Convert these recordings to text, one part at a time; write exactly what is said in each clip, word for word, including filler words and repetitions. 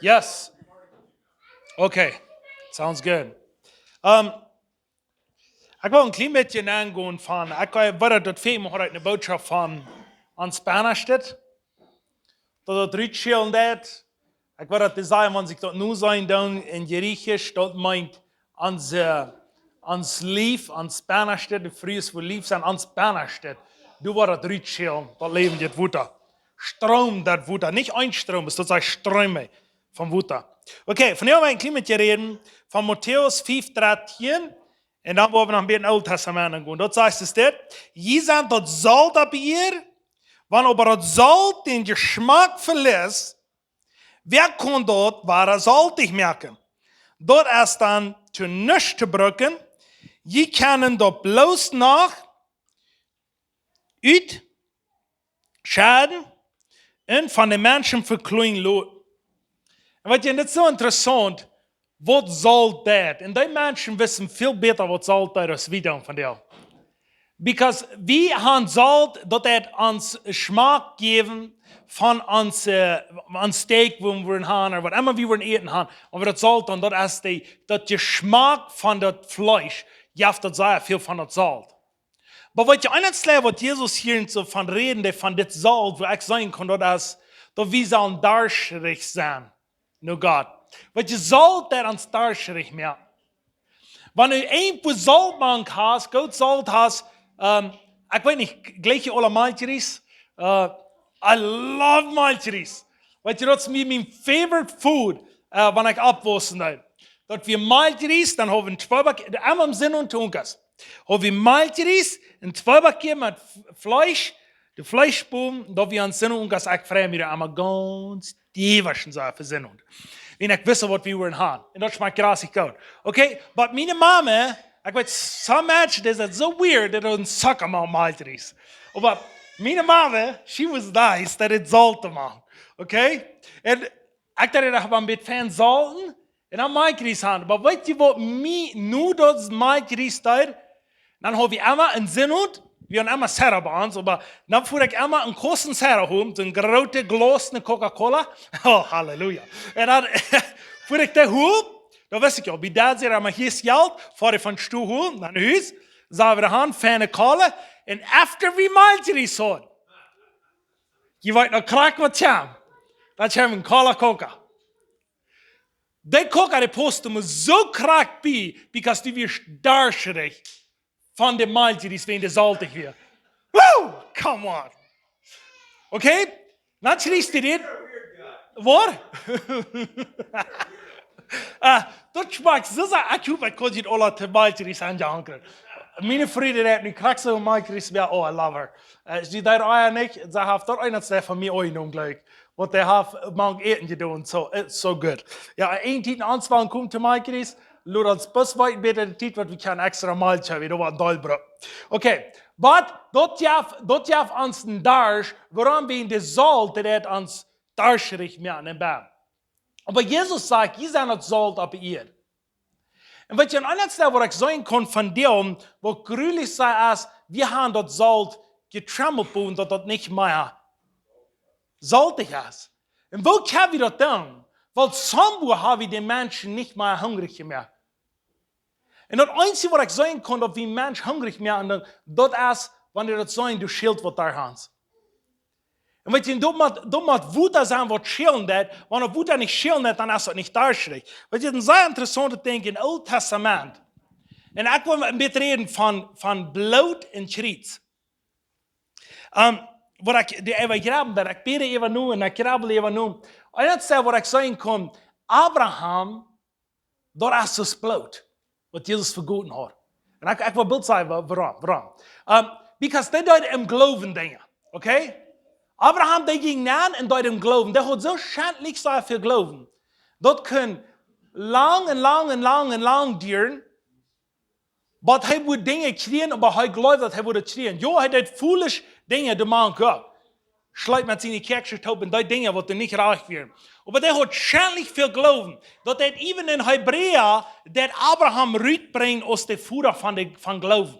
Yes. Okay. Sounds good. Um, ekj well een kjlien bät aungonen von, ekj weet daut väl mol haud ekj eene Bootschoft von ons Spanisch dit. Daut daut rutschälen deed. Ekj weet daut dee sajen, wan see daut nu sajen doonen en Griechisch, daut meent ons, ons Lief, ons Spanisch dit, de Frues wua Lief sent, ons Spanisch dit. Doa woat daut rutschälen, daut läwendje Wota. Stroom daut Wota, nich een Stroom, es daut sajcht Strome von Wota. Okay, vondoag well ekj een kjlien bät räden von Matäus fiew dartieen. Un dan woa wie noch een bät em Oolen Tastament gonen. Daut sajcht es dit: Jie sent daut Solt opp de Ieed, wan oba daut Solt dän Jeschmack veliest, wäa kaun daut wada soltich moaken? Daut es dan to nuscht to brucken. Jie kjennen daut bloos noch utschedden un von de Menschen vekloagen loten. Un weetst, dit es soo interessaunt, waut Solt deit. Un dee Menschen wisten väl bäta waut Solt deit aus wie dan vondoag. Because wie haben Solt, daut deit ons Schmack jäwen von ons, äh, ons Steak, waut wie haben, ooda waut emma wie woaren äten haben. Oba daut Solt dan, daut es dee, daut Jeschmack von daut Fleesch, jeft daut sea väl von daut Solt. Oba weetst, eent waut Jesus hia soo von räden deed, von dit Solt, wua ekj sajen kaun, daut es, daut wie sellen darschtrich sennen no Gott. Weetst, Solt deit ons darschtrich moaken. Wan du irjentwua Solt mank hast, goot Solt hast, ähm, ekj weet nich, jlikj jie aula Malkjries? Äh, I love Malkjries. Weetst, daut es mien, mien favorite food, äh, wan ekj oppwaussen deed. Daut wia Malkjries, dan haud wie een Tweeback, emma em Sinn un Tunkas. Haud wie Malkjries, een Tweeback met F-, Fleesch, de Fleeschboom, daut wia em Sinn un Tunkas, ekj frei mie emma gaunz diewaschen soo fa Sinn un. Un ekj wist waut wie woaren haben. Un daut schmakjt grasich goot. Okay, but miene Mama, ekj weet, some Menschen, dee sent soo weird, dee doonen suck am Malkjries. Oba miene Mama, she was nice, daut dee Solt to moaken. Okay? Un ekj deed daut mau een bät fein solten, un dan Malkjries haben. Oba weetst waut mie nu daut Malkjries deed? Dan haud wie emma em Sinn un, wie haben emma Soda bie ons, oba dan fua ekj emma een Kosten Soda home, soon grootet Glaus, eene Coca-Cola. Oh, Halleluja. Un dan fua ekj dee home, dan wist ekj jo, bie daut es emma hia Jelt, fua ekj von Stool home, no Hus, sat wie doa aun, feine Cola, un after wie Malkjries hauden, jie weeten noch krakjt waut kjeem. Daut kjeem een Cola Coca. Dee Coca, dee pausst mie soo krakjt bie, because dee wia darschtrich von de Malkjries, wan dee soltich wia. Woo! Come on! Okay? Now, Chris did it. Waut? Äh, daut schmakjt soo sea, ekj hop, ekj kaun junt aula to Malkjries aunjankren. Miene Fru, dee haft nu krakjt soo Malkjries, jo, oh, I love her. Äh, see deed ea nich, see haft daut eent von mie aunjenomen, jlikj. Waut dee haft mank Äten jedonen, so, it's so good. Jo, een Tiet en ons wellen komen to Malkjries, lot ons bloos weeten bie de Tiet, waut wie kjennen extra Malkjries haben, daut woat een Deelbroot. Okay, but daut jeft, daut jeft ons een Darscht, wuarom wie en de Solt, daut ons darschtrich moaken em Bam. Oba Jesus sajcht, jie sent daut Solt opp de Ieed. Un weetst, een aundret Dinkj, waut ekj sajen kaun von däm, waut grulich es, es, wie haben daut Solt jetremmelt, daut daut nich mea soltich es. Un woo kjenn wie daut doonen? Wiels somewhere haben wie de Menschen nich mea hungrich jemoakt. Un daut eensje, waut ekj sajen kaun, daut wie Menschen hungrich moaken, daut, daut es, wan dee daut sajen, du schälst waut doa, Hans. Un weetst, daut mott, daut mott Wota sennen, waut schälen deit, wan daut Wota nich schälen deit, dan es daut nich darschtrich. Weetst, een sea interessaunt Dinkj em Oolen Tastament. Un ekj well een bät räden von, von Bloot un Kjriez. Ähm, waut ekj doa äwa jrebbel, daut ekj bäd äwa nu un ekj jrebbel äwa nu. Un daut es, waut ekj sajen kaun, Abraham, daut es daut Bloot, waut Jesus vegoten haud. Un ekj, ekj well bloos sajen, wa-, wuarom, wuarom. Ähm, because dee deed em Gloowen Dinja, okay? Abraham, dee jinkj nenn un deed em Gloowen. Dee haud soo schentlich sea väl Gloowen. Daut kunn lang un lang un lang un lang dieren, waut hee wudd Dinja kjrieen, oba hee jleewd, daut hee wudd daut kjrieen. Jo, hee deed foolish Dinja, dee Mann uk. Schleep met siene Kjäakjsche toop un deed Dinja, waut nich rajcht wieren. Oba dee haud schentlich väl Gloowen, daut dee even en Hebräa, daut Abraham rutbrinjt aus de Voda von de, von Gloowen.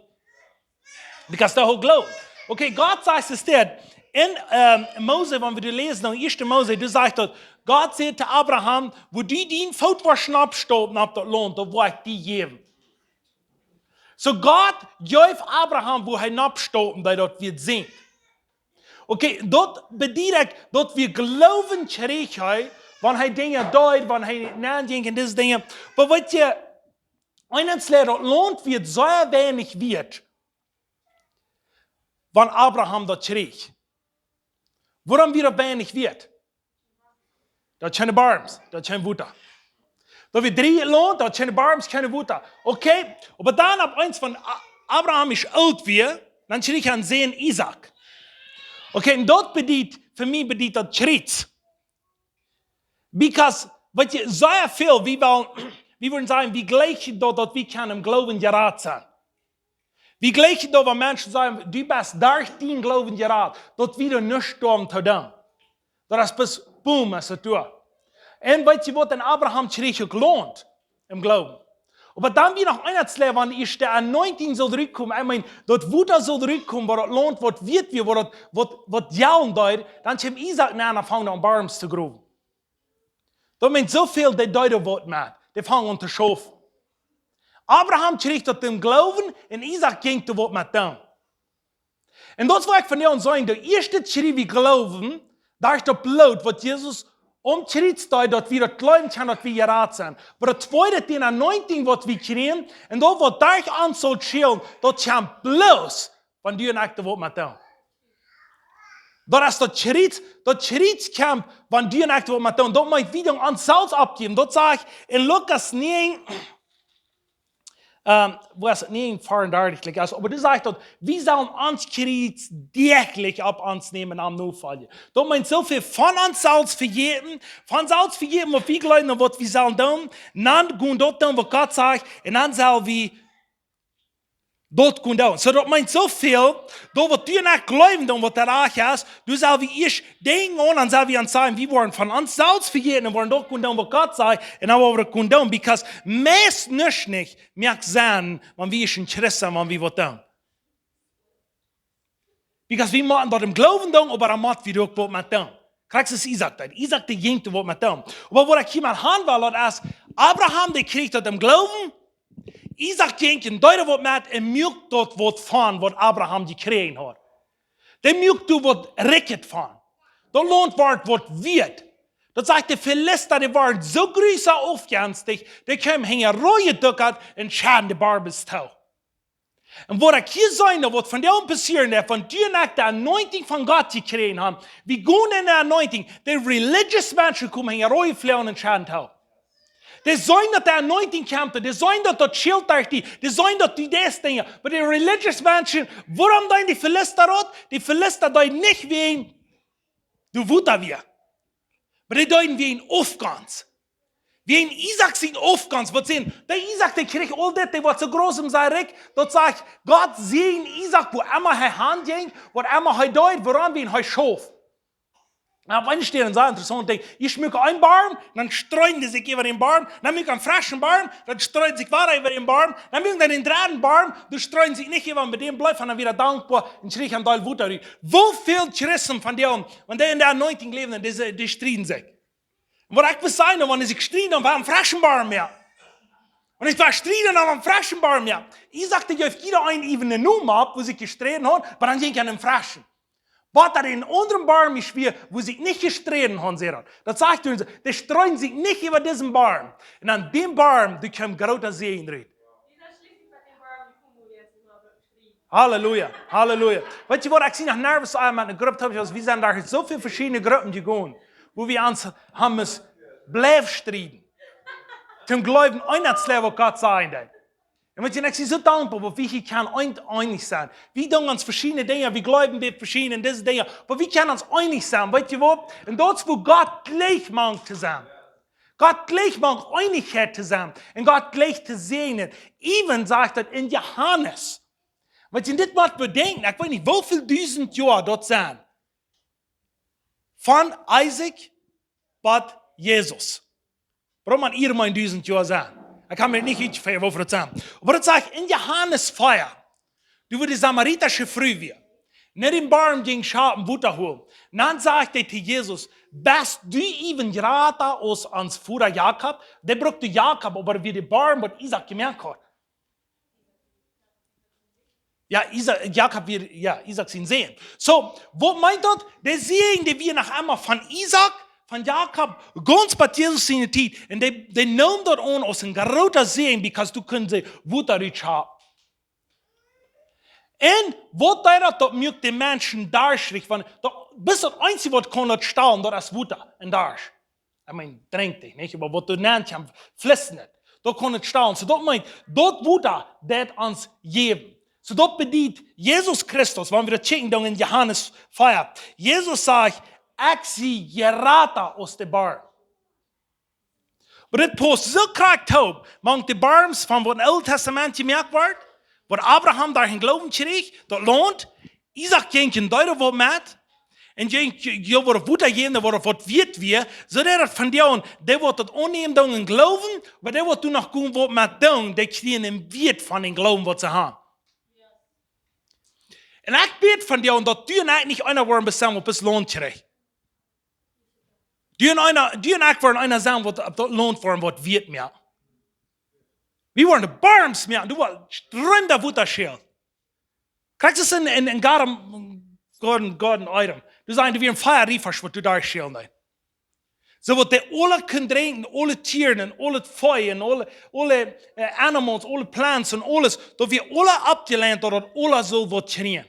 Because dee haud Gloowen. Okay, Gott sajcht es dit: En ähm, Mose, wan wie läsen, en ieeschte Mose, doa sajcht daut, Gott säd to Abraham: "Wua du dien Foot woascht noppstoppen opp daut Launt, daut woa ekj die jäwen." Soo Gott jeef Abraham, wua hee noppstoppen deed, daut wia sien. Okay, daut bediet uk, daut wie Gloowen kjrieejen, wan hee Dinja deed, wan hee nennjinkj en dise Dinja. Oba weet jie, eent es kjlea, daut Launt wia sea weinich wieet, wan Abraham daut kjrieech. Wuarom wia daut weinich wieet? Daut kjeene Borms, daut kjeen Wota. Daut wia drie Launt, daut kjeene Borms, kjeene Wota. Okay, oba dan opp eemol, wan A-, Abraham es oolt wia, dan kjrieech hee eenen Sän, Isaak. Okay, un daut bediet, fa mie bediet daut Kjriez. Because, weet jie, sea väl, wie wellen, wie wudden sajen, wie jlikjen daut, daut wie kjennen em Gloowen jerat sennen. Wie jlikjen daut, wan Menschen sajen: "Du best derch dienen Gloowen jerat", daut wie doa nuscht doawen to doonen. Daut es bloos, boom, es et doa. Un weet jie waut, en Abraham kjrieech uk Launt em Gloowen. Oba dan wia noch eent kjlea, wan ieescht de Anointing sull trigjkomen, ekj meen, daut Wota sull trigjkomen, wua daut Launt waut wieet wia, wua daut, waut, waut jaulen deed, dan kjeem Isaak nenn un funk aun Borms to growen. Daut meent soo väl, dee deeden waut met. Dee fungen aun to schaufen. Abraham kjrieech daut em Gloowen un Isaak jinkj doa waut met doonen. Un daut es waut ekj von die aun saj, daut ieeschte kjrieech wie Gloowen, derch daut Bloot, waut Jesus aum Kjriez deed, daut wie daut jlikjen kjennen, daut wie jerat sent. Oba daut tweede, dee Anointing, waut wie kjrieen, un daut, waut derch ons saul schaufen, daut kjemt bloos, wan du un ekj doa waut met doonen. Daut es daut Kjriez, daut Kjriez kjemt, wan du un ekj doa waut met doonen. Daut meent, wie doonen ons selfst oppjäwen. Daut sajcht en Lukas näajen, ähm, wua es et, näajen veeaundartich, like, es, oba doa sajcht daut, wie sellen ons Kjriez däachlich opp ons nämen un am nofoljen. Daut meent soo väl von ons selfst vejäten, von selfst vejäten, waut wie jlikjen un waut wie sellen doonen, un dan gonen daut doonen, waut Gott sajcht, un dan sell wie daut gonen doonen. Soo daut meent soo väl, daut waut du un ekj jlikjen doonen, waut doa rajcht es, doa sell wie ieescht denkjen aun, dan sell wie aun sajen, wie woaren von ons selfst vejäten un woaren daut gonen doonen, waut Gott sajcht, un dan woaren wie daut gonen doonen, because meist nuscht nich moakt Senn, wan wie ieescht een Christ sent, wan wie waut doonen. Because wie motten daut em Gloowen doonen, oba dan mott wie uk waut met doonen. Krakjt soo aus Isaak deed. Isaak, dee jinkj doa waut met doonen. Oba waut ekj hia mau han well, daut es, Abraham, dee kjrieech daut em Gloowen, Isaak jinkj un deed waut met un muak daut waut von, waut Abraham jekjräajen haud. Dee muak doa waut rikjet von. Daut Launt wort waut wieet. Daut sajcht, de Filista, dee wieren soo grusa aufjenstich, dee kjeemen hinjaraun jedukat un schaufen de Borms too. Un waut ekj hia saj, waut vondoag passieren deit, wan du un ekj de Anointing von Gott jekjräajen haben, wie gonen en de Anointing, de religious Menschen komen hinjaraun jeflogen un schaufen too. Dee sajen daut de Anointing kjemt, dee sajen daut daut Schilt doa steit, dee sajen daut du deist Dinja. Oba de religious Menschen, wuarom deeden de Filista daut? De Filista deeden nich wäajen daut Wota wia. Oba dee deeden wäajen Aufgonst. Wäajen Isaak sien Aufgonst, waut sent, de Isaak, dee kjrieech aul dit, dee wort soo groot un soo rikj, daut sajcht, Gott säajend Isaak, wua emma hee han jinkj, waut emma hee deed, wuarom, wäajen hee schauft. Un opp eene Städ, een sea interessaunt Dinkj, hee muak een Borm, dan streiden dee sikj äwa dän Borm, dan muak hee een freschen Borm, dan streiden dee sikj wada äwa dän Borm, dan muak hee dän dredden Borm, dan streiden dee sikj nich äwa, un bie däm bleef hee dan wada dankboa un kjrieech een Deel Wota rut. Woo väl Christen vondoag, wan dee en de Anointing läwen, dee, dee strieden sikj. Un waut ekj well sajen, wan see sikj strieden, dan woat een freschen Borm, jo. Wan see strieden, dan woat een freschen Borm, jo. Isaak, dee jeef jieda een äwen eenen Nomen opp, wua see sikj jestreden hauden, oba dan jinkj hee en dän freschen. Waut doa en aundren Borm es, wia, wua see sikj nich jestreden hauden, sajcht daut. Daut sajcht, dee streiden sikj nich äwa disen Borm. Un aun dän Borm, doa kjeem groota Säajen rut. Halleluja, Halleluja. Weetst du waut, ekj sie noch nervös, ea met eene Grupp, aus wie sent doa soo väl veschiedne Gruppen jegonen, wua wie ons haben, blift strieden. Toom jleewen, eent daut es waut Gott sajen deit. Un weetst du, ekj sie soo dankboa, daut wie hia kjennen eent eenich sennen. Wie doonen ons veschiedne Dinja, wie jleewen veschiedne en dise Dinja, oba wie kjennen ons eenich sennen, weetst du waut? Un daut es, wua Gott jlikj mank to sennen. Gott jlikj mank Eenichkjeit to sennen. Un Gott jlikj to säajnen. Even sajcht daut en Johanes. Wan jie dit mol bedenkjen, ekj weet nich, woo väl dusent Joa daut sent. Von Isaak bat Jesus. Wuarom mott irjent dusent Joa sennen? Ekj kaun mie nich ieescht vea, woo väl daut sent. Oba daut sajcht en Johanes vea, doa wua de samaritasche Fru wia. no dän Borm jinkj schaufen Wota holen. Dan sajcht hee to Jesus: "Best du äwent jrata aus ons Voda Jakob?" Dee brukt Jakob, oba wia de Borm, waut Isaak jemoakt haud. Jo, Isaak, Jakob wia, jo, Isaak sien Sän. Soo, waut meent daut? De Sän, dee wia noch emma von Isaak, von Jakob, gaunz bat Jesus siene Tiet. Un dee, dee neemen daut aun aus een groota Sän, because doa kunnen see Wota rutschaufen. Un waut deed daut? Daut muak de Menschen darschtich, wiels daut, bloos daut eensje, waut kaun daut stellen, daut es Wota un Darscht. I mean, drinkj die, nich? Oba waut du nennst, am fließend. Daut kaun et stellen. Soo daut meent, daut Wota, daut ons jäwen. Soo daut bediet Jesus Christus, wan wie daut checken dan en Johanes vea. Jesus sajcht: "Ekj sie jrata aus de Borm." Oba dit pausst soo krakjt toop mank de Borms von waut em Oolen Testament jemoakt wort, waut Abraham doa em Gloowen kjrieech, daut Launt, Isaak jinkj en dee waut met, un jinkj, jo, waut Wota jäwen, waut, waut wieet wia, soo daut von dee, dee waut daut aunnämen doonen em Gloowen, oba dee waut doa noch gonen waut met doonen, dee kjrieen een Wieet von dän Gloowen, waut see haben. Un ekj bäd von dee, daut du un ekj nich eena woaren bestemen, waut bloos Launt kjricht. Du un eena, du un ekj woaren eena sennen, waut opp daut Launt woaren, waut wieet mea. Wie woaren de Borms mea, du woascht Stroomen Wota schälen. Krakjt soo en, en, en Garden, Garden, Garden Eden. Du sajchst, doa wieren vea Rivers, waut du doa schälen deist. Soo waut dee aule kunnen drinkjen, aule Tieren un aule Vee un aule, aule, äh, animals, aule plants un aules, daut wie aule oppjeleent, daut daut aule sull waut kjrieen.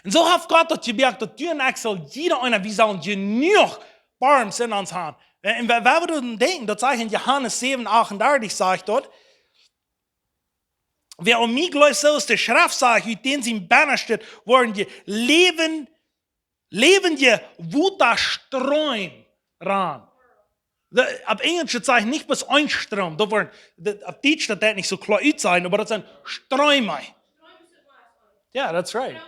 Un soo haft Gott daut jemoakt, daut du un ekj sell, jieda eena, wie sellen jenuach Borms en ons haben. Un, un wan, wan wie doaraun denkjen, daut sajcht en Johanes säwen achtundartich, sajcht daut: "Wäa aun mie jleeft, soo aus de Schreft sajcht, ut dän sien Binnastet woaren je Läwen, läwendje Wotastroom rannen." De, opp Enjlisch sajcht nich bloos een Stroom, daut woat, de, opp Dietsch daut daut nich soo kloa utsajcht, oba daut sent Stroome. Jo, that's right.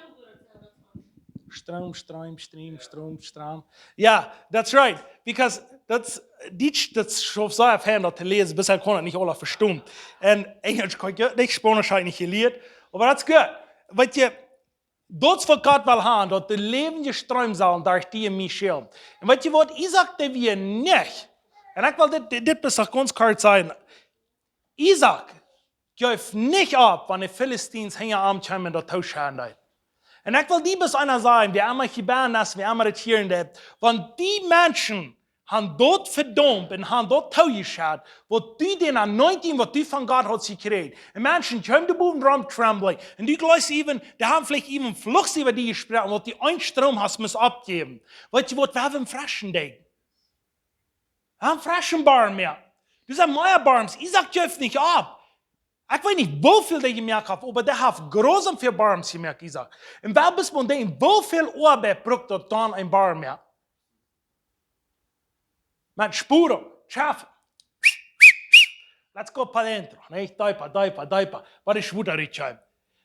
Stroom, Stroom, Stroom, Stroom, Stroom. Jo, that's right. Because daut, Dietsch, daut es soo sea fein daut to läsen, bloos ekj kaun et nich aula vestonen. Un Enjlisch kaun ekj nich, Spaunisch hab ekj nich jelieet, oba daut es goot. Weetst du, daut es waut Gott well haben, daut de läwendje Stroom sellen derch die un mie schälen. Un weetst du waut, Isaak, dee wia nich. Un ekj well dit, dit, dit bloos noch gaunz kort sajen. Isaak jeef nich opp, wan de Philistines hinja am kjeemen un daut tooschaufen deeden. Un ekj well die bloos eena sajen, wäa emma hia benne es, wäa emma daut hieren deit, wan dee Menschen haben daut vedaumt un haben daut toojeschauft, waut du, dän Anointing, waut du von Gott hast jekjräajen. Un Menschen kjeemen doa bowen rom trembling. Un du jleefst äwen, dee haben veleicht äwen fluchs äwa die jesproaken, waut du een Stroom hast must oppjäwen. Weetst du waut, wie haben freschen Ding. Wie haben freschen Borm mea. Du sajchst, mea Borms, Isaak jeef nich opp. Ekj weet nich, woo väl dee jemoakt haft, oba dee haft groot väl Borms jemoakt, Isaak. Un wan wie mol denkjen, woo väl Oabeit brukt daut dan, een Borm, jo? Met Spuren, schaffen. Let's go pa dentro, nä? Deepa, deepa, deepa. Waut es Wota rut kjemt.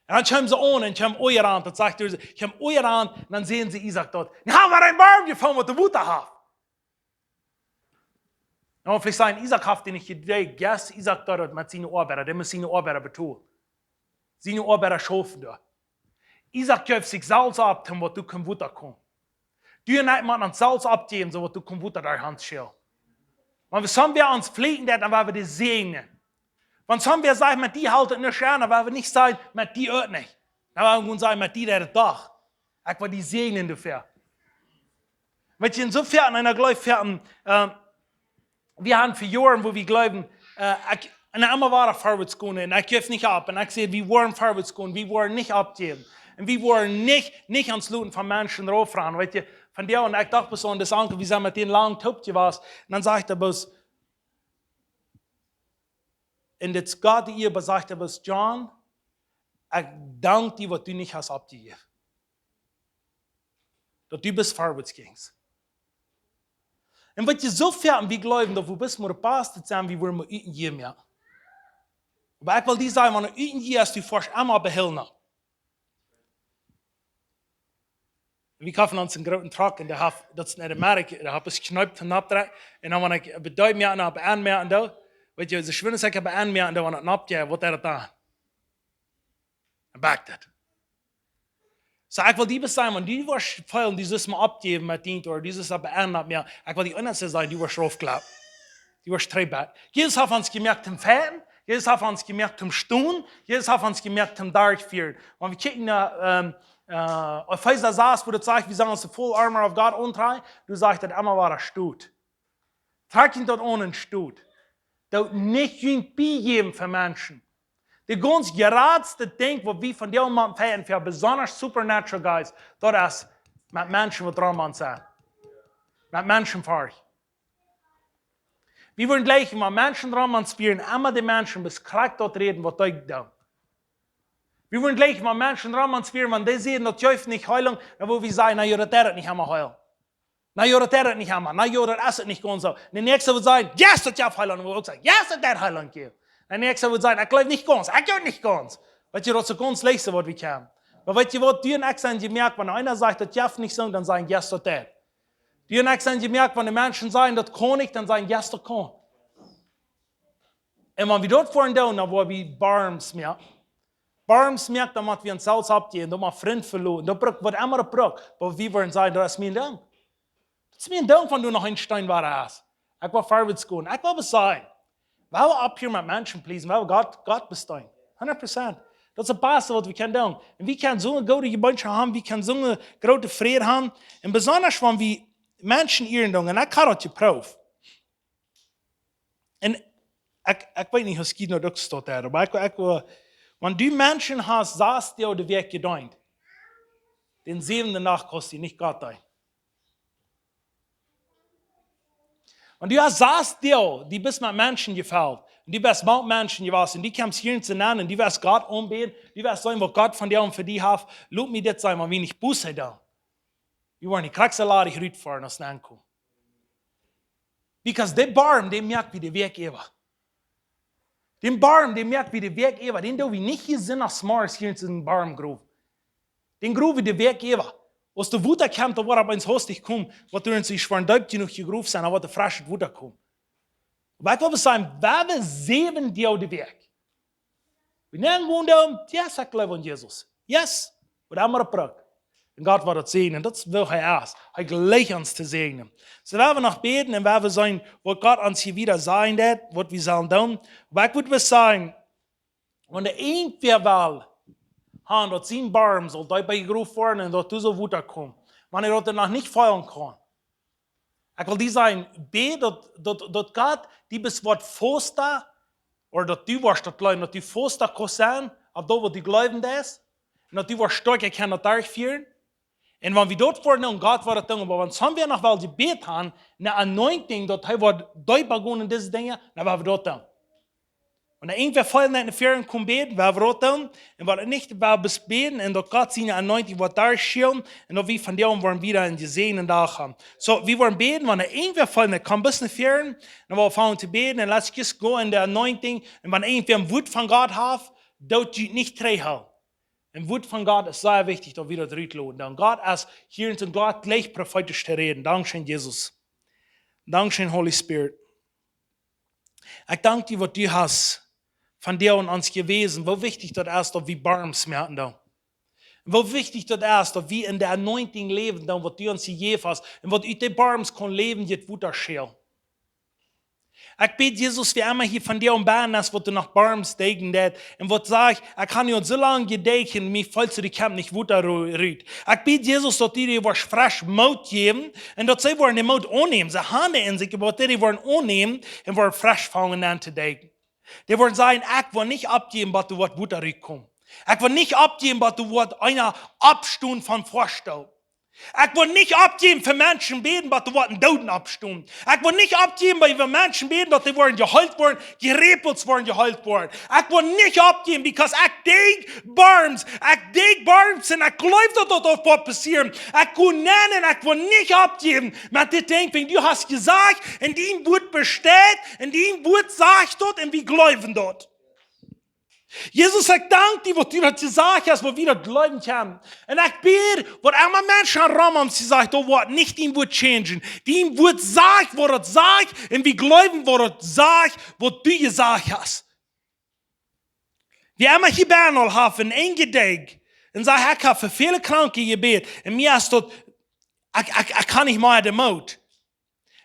Un dan kjeemen see aun un kjeemen Oaja aun. Daut sajcht hee, kjeemen Oaja aun, un dan seenen see Isaak doa. Nu haben wie een Borm jefungen, waut de Wota haft. Nu, veleicht sajen, Isaak haft dee nich jedräajen. Yes, Isaak deed daut met siene Oabeida, dee must siene Oabeida betolen. Siene Oabeida schaufen doa. Isaak jeef sikj selfst opp, om waut doa kunn Wota komen. Du un ekj motten ons selfst oppjäwen, soo waut doa kunn Wota derch ons schälen. Wan wie soo wäa ons fleeken deit, dan woa wie dee säajnen. Wan soo wäa sajcht, met die helt et nich aun, dan woa wie nich sajen, met die uk nich. Dan woa wie sajen, met die deit et doch. Ekj woa die säajnen doafäa. Weetst du, en soo väl, un ekj jleew väl, äh, wie haben fa Joaren, wua wie jleewen, äh, ekj, un emma wada verwoats gonen, un ekj jeef nich opp, un ekj säd, wie woaren verwoats gonen, wie woaren nich oppjäwen, un wie woaren nich, nich ons loten von Menschen raufrannen, weetst du, von doa, un ekj docht, besondasch Onkel, wie sent met dän lang toop jewast, un dan sajcht hee bloos, un dit es Gott de Ea, sajcht hee bloos: "John, ekj dank die, waut du nich hast oppjejäft. Daut du bloos verwoats jinjst." Un weetst du, soo väl wie jleewen, daut wie bloos mol de Paust sent, wie woaren mol uten Jie mea. Oba ekj well die sajen, wan uten Jie es, du foascht emma behielna. Wie kaufen ons een grooten Truck un dee haft, daut es en Amerika, dee haft bloos Knoop toom oppdrekjen. Un dan, wan ekj bedeut mea un opp aunmoaken doo, weetst du, soo schwind aus ekj opp aunmoak un doo, wan et oppjeit, waut deit et dan? Dan backt et. So, ekj well die bloos sajen, wan du woascht feelen, du sust mau oppjäwen met dien, ooda du sust opp een Enj mea, ekj well die eent sajen, du woascht raufkloppen. Du woascht trigj bleiwen. Jesus haft ons jemoakt toom fighten, Jesus haft ons jemoakt toom stonen, Jesus haft ons jemoakt toom derchfieren. Wan wie kjikjen no, ähm, äh, Efeesa sas, wua daut sajcht, wie sellen ons the full armor of God auntrakjen, doa sajcht daut emma wada stonen. Trakjt daut aun un stonen. Daut nich junt biejäwen fa Menschen. Daut gaunz jratste Dinkj, waut wie vondoag motten fighten fa, besonda supernatural guys, daut es met Menschen waut rom ons sent. Met Menschen Forcht. Wie wudden jlikj, wan Menschen rom ons wieren, emma de Menschen bloos krakjt daut räden, waut dee doonen. Wie wudden jlikj, wan Menschen rom ons wieren, wan dee säden, daut jeft nich Heilunk, dan wudd wie sajen, na jo, daut deit nich emma heilen. Na jo, daut deit nich emma. Na jo, daut es nich gaunz soo. De Näakjsta wudd sajen, yes, daut jeft Heilunk. Un wudd uk sajen, yes, daut deit Heilunk jäwen. De Näakjsta wudd sajen, ekj jleew nich gaunz, ekj jleew nich gaunz. Weetst du, daut es daut gaunz Leichste, waut wie kjennen. Oba weetst du waut, du un ekj sent jemoakt, wan eena sajcht, daut jeft nich soo, dan sajen, yes, daut deit. Du un ekj sent jemoakt, wan de Menschen sajen, daut kaun nich, dan sajen, yes, daut kaun. Un wan wie daut woaren doonen, dan woa wie Borms moaken. Borms moaken, dan mott wie ons selfst oppjäwen, dan mott wie Frind veloten, dan bruck, waut emma daut bruck, oba wie woaren sajen, daut es mien Dinkj. Daut es mien Dinkj, wan doa noch een Steen wada es. Ekj well verwoats gonen, ekj well waut sajen. Wie wellen opphieren met Menschen pleasen, wie wellen Gott, Gott bestonen. Hundat Prozent. Daut es daut baste, waut wie kjennen doonen. Un wie kjennen soone goode Jemeenschoft haben, wie kjennen soone groote Fräd haben. Un besonda, wan wie Menschen ieren doonen. Un ekj hab daut jeprooft. Un ekj, ekj weet nich, aus jie daut uk soo deeden, oba ekj, ekj, wan du Menschen hast, sass die de Wäakj jedeent, dän säwenden Dach kaust du nich Gott deenen. Wan du hast sass die, du best met Menschen jefelt, un du best met Menschen jewast, un du kjemst hia en Zenan, un du woascht Gott aunbäden, du woascht seenen, waut Gott vondoag fa die haft, lot mie dit sajen, wan wie nich Buße doonen, wie woaren de Kraxelade rutfoaren, aus wie aunkomen. Because dee Borm, dän moak wie de Wäakj äwa. Dän Borm, dän moak wie de Wäakj äwa. Dän doo wie nich hia sennen, aus Mars hia en dän Borm growen. Dän grow wie de Wäakj äwa. Aus daut Wota kjemt, dan woat opp eemol hastich komen, waut wie ons nich woaren deep jenuach jegroft sent, dan woat doa freschet Wota komen. Oba ekj well sajen, wie haben säwen Doag de Wäakj. Wie nämen gewoon doonen, yes, ekj jleew aun Jesus. Yes, waut emma daut brukt. Un Gott woat daut säajnen. Daut es, woo hee es. Hee jleicht ons to säajnen. So, wie woaren noch bäden un wie woaren seenen, waut Gott ons hia wieda sajen deit, waut wie sellen doonen. Oba ekj well bloos sajen, wan doa irjentwäa well haben, daut sien Borm saul deepa jegroft woaren un daut doa saul Wota komen, wan hee daut noch nich feelen kaun, ekj well die sajen, bäd daut, daut, daut Gott die bloos woat fausta, ooda daut du woascht daut jleewen, daut du fausta kaust sennen, opp daut waut du jleewen deist, un daut du woascht stoakja kjennen daut derchfieren. Un wan wie daut woaren doonen, Gott woat daut doonen, oba wan somebody noch well jebäden haben, ne anointing, daut hee woat deepa gonen en dise Dinja, dan woa wie daut doonen. Wan doa irjentwäa feelen deit, no väaren komen bäden, woa wie daut doonen. Un wan nich, woa wie bloos bäden un daut Gott siene anointing woat derchschienen un daut wie vondoag woaren wada eenen jesäajenden Dach haben. So, wie woaren bäden, wan doa irjentwäa feelen deit, kaun bloos no väaren, dan woa wie aunfangen to bäden un let's just go in the anointing. Un wan irjentwäa een Wort von Gott haft, doot junt nich trigjhoolen. Een Wort von Gott es sea wichtich, daut wie daut rutloten. Dan Gott es hia en Gott jlikj profeetisch to räden. Dankscheen, Jesus. Dankscheen, Holy Spirit. Ekj dank die, waut du hast vondoag aun ons jewäsen, woo wichtich daut es, daut wie Borms moaken doonen. Un woo wichtich daut es, daut wie en de anointing läwen doonen, waut du ons jejäft hast, un waut ut de Borms kaun läwendjet Wota schellen. Ekj bäd, Jesus, wäa emma hia vondoag aun bäden es, waut doa noch Borms deeden deit, un waut sajcht, ekj hab nu aul soo lang jedecht, mie fält soo, doa kjemt nich Wota ru-, rut. Ekj bäd, Jesus, daut du dee woascht fresch Moot jäwen, un daut see woaren dän Moot aunnämen. See haben dän en sikj, oba daut dee dän woaren aunnämen un woaren fresch aunfangen to deeden. Dee woaren sajen, ekj woa nich oppjäwen, bat doa woat Wota rutkomen. Ekj woa nich oppjäwen, bat doa woat eena oppstonen von Forschtung. Ekj woa nich oppjäwen fa Menschen bäden, bat doa woat een Dooda oppstonen. Ekj woa nich oppjäwen, bat doa Menschen bäden, daut dee woaren jeheelt woaren, Kjriepels woaren jeheelt woaren. Ekj woa nich oppjäwen, because ekj denkj Borms, ekj denkj Borms un ekj jleew, daut daut woat passieren. Ekj go nenn un ekj woa nich oppjäwen, oba dit denkj ekj, du hast jesajcht, un dien Wort besteit, un dien Wort sajcht daut, un wie jleewen daut. Jesus, ekj dank die, waut du daut jesajcht hast, waut wie daut jleewen kjennen. Un ekj bäd, waut emma Menschen rom ons jesajcht, daut woat nich dien Wort changen. Dien Wort sajcht, waut daut sajcht, un wie jleewen, waut daut sajcht, waut du jesajcht hast. Wäa emma hia bäden aul haft een enjet Dinkj, Un säd: "Ekj hab fa väle Kranke jebät un mie es daut, ekj, ekj, ekj kaun nich mea, de Moot."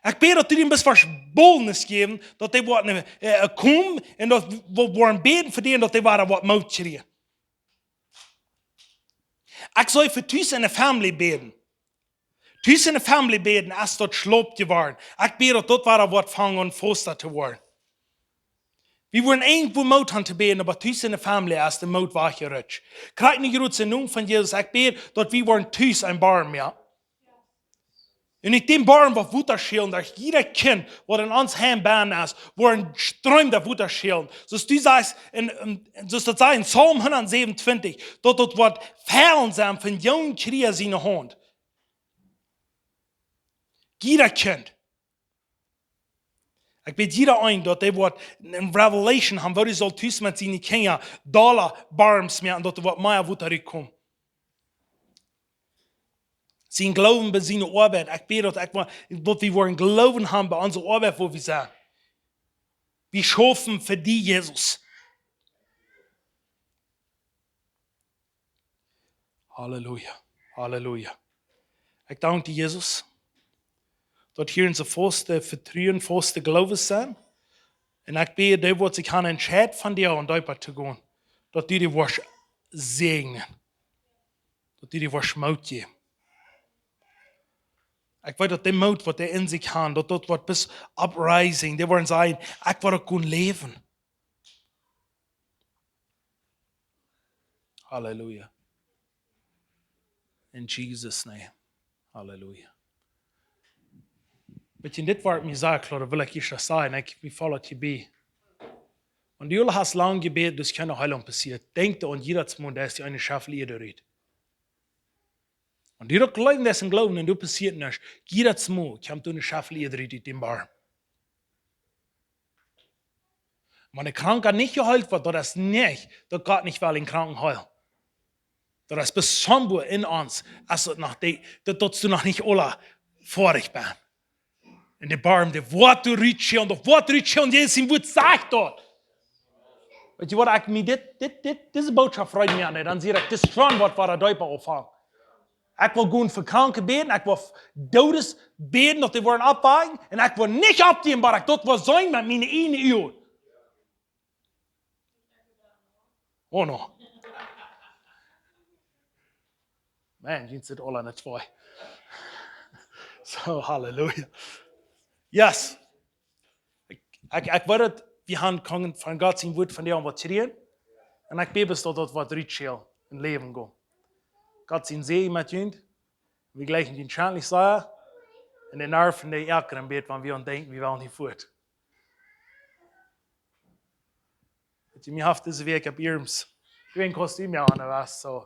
Ekj bäd, daut du dän bloos woascht Boldnis jäwen, daut dee woaren, äh, äh, komen un daut wie woaren bäden fa dee, daut dee woaren waut Moot kjrieen. Ekj saul fa tus enne Family bäden. Tus enne Family bäden es daut schlop jeworden. Ekj bäd, daut daut woaren waut aunfangen faust to woaren. Wie woaren irjentwoo Moot haben to bäden, oba tus enne Family es de Moot wajchjerutcht. Krakjt nu jrod em Nomen von Jesus, ekj bäd, daut wie woaren tus een Barm, jo. Un nich dän Barm, waut Wota schälen, daut jieda Kjint, waut en ons Heim bennen es, woat een Stroom daut Wota schälen. Soo aus du sajchst, en, en, soo aus daut sajcht en Psalm hundatsäwenuntwintich, daut daut woat Fellen sennen von june Kjinja siene Haunt. Jieda Kjint. Ekj bäd jieda een, daut dee woat eene Revelation haben, woo dee saul tus met siene Kjinja dolla Barms moaken, daut doa woat mea Wota rutkomen. Sien Gloowen bie siene Oabeit. Ekj bäd, daut ekj woa, daut wie woaren Gloowen haben bie onse Oabeit, wua wie sent. Wie schaufen fa die, Jesus. Halleluja. Halleluja. Ekj dank die, Jesus, daut hia een soo fauste Vetruen, fauste Gloowen sent. Un ekj bäd, dee waut sikj haben entscheit von die un deepa to gonen, daut du dee woascht säajnen. Daut du dee woascht Moot jäwen. Ekj weet, daut dee Moot, waut dee en sikj haben, daut daut woat bloos uprising, dee woaren sajen: "Ekj woa uk gonen läwen." Halleluja. In Jesus' name. Halleluja. Weet jie, dit woat mie sea kloa, daut well ekj ieescht sajen, ekj, mie foll daut hia bie. Wan du aul hast lang jebät, daut kjeene Heilunk passieet, denkj doaraun, jiedatsmol, daut es dee eene Scheffel Ieed rut. Wan du daut jleewen deist un jleewen, un doa passieet nuscht, jiedatsmol kjemt doa eene Scheffel Ieed rut ut dän Barm. Wan een Kranka nich jeheelt woat, daut es nich, daut Gott nich well een Kranken heelen. Daut es besonda en ons, aus daut noch dee, daut, daut du noch nich aula foadich best. Un de Barm, dee woat doa rutschellen, dee woat rutschellen, Jesus sien Wuat sajcht daut. Weet jie waut, ekj mie dit, dit, dit, dise Bootschoft freit mie aun, dan sie ekj, dit es schon waut, waut doa deepa aunfangt. Ekj well gonen fa Kranke bäden, ekj well fa Doodes bäden, daut dee woaren oppwaken, un ekj well nich oppjäwen, oba ekj, daut well sennen met miene ieejne Uagen. Oh no. Man, jie sent aula nich twee. So, halleluja. Yes. Ekj, ekj, ekj weet daut, wie haben kjennen von Gott sien Wuat von die aun waut kjrieen. Un ekj bäd bloos, daut daut woat rutschellen un läwen gonen. Gott sien Säajen met junt. Wie jlikjen junt scheinlich sea. Un de Nerven, dee ergren bät, wan wie aun denkjen, wie wellen hia fuat. Weet jie, mie haft dise Wäakj opp Irms, ekj weet nich, aus du mie aun west, so.